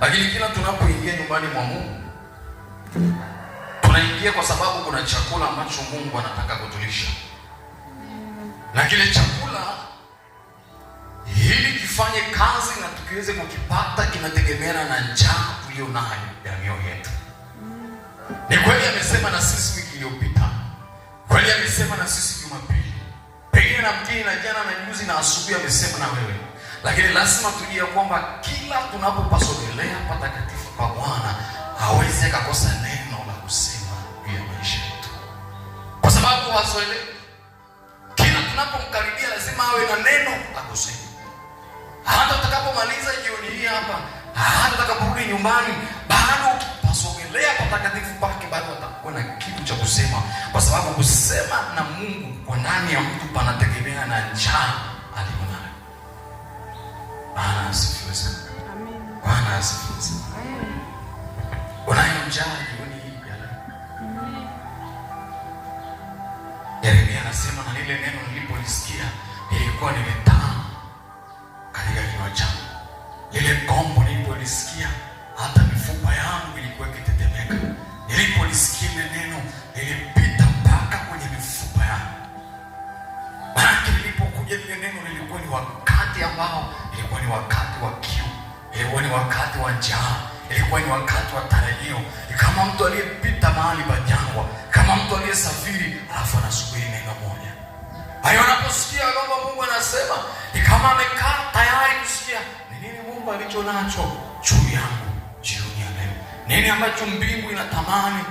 Lakini kila tunapoingia nyumbani mwa Mungu, tunaingia kwa sababu kuna chakula ambacho Mungu anataka kutulisha, na kile chakula ili kifanye kazi na tukiweze kukipata kinategemeana na njaa tuliyo nayo ya mioyo yetu. Ni kweli amesema na sisi wiki iliyopita, kweli amesema na sisi Jumapili, pengine na mkini na jana na juzi na asubuhi amesema na wewe, lakini lazima tujue kwamba kila tunapopasogelea patakatifu pa Bwana hawezi akakosa neno la kusema juu ya maisha yetu, kwa sababu hazoeleki. Kila tunapomkaribia lazima awe na neno la kusema. Hata utakapomaliza jioni hii hapa, hata utakaporudi nyumbani, bado ukipasogelea patakatifu pake, bado atakuwa na kitu cha kusema, kwa sababu kusema na Mungu kwa ndani ya mtu panategemea na njaa alionayo. Bwana asifiwe sana. Bwana asifiwe sana. Unayo njaa jioni hii ya leo? Yeremia anasema na lile neno nilipolisikia lilikuwa ni tamu katika kinywa changu. Lile gombo nilipolisikia hata mifupa yangu ilikuwa ikitetemeka. Nilipolisikia lile neno lilipita mpaka kwenye mifupa yangu. Maanake lilipokuja lile neno lilikuwa ni wakati ambao ilikuwa ni wakati wa kiu, ilikuwa ni wakati wa njaa, ilikuwa ni wakati wa tarajio. Kama mtu aliyepita mahali pa jangwa, kama mtu aliyesafiri, alafu anasubiri neno moja. Kwa hiyo anaposikia kwamba Mungu anasema, ni kama amekaa tayari kusikia ni nini Mungu alicho nacho juu yangu jioni ya leo, nini ambacho mbingu inatamani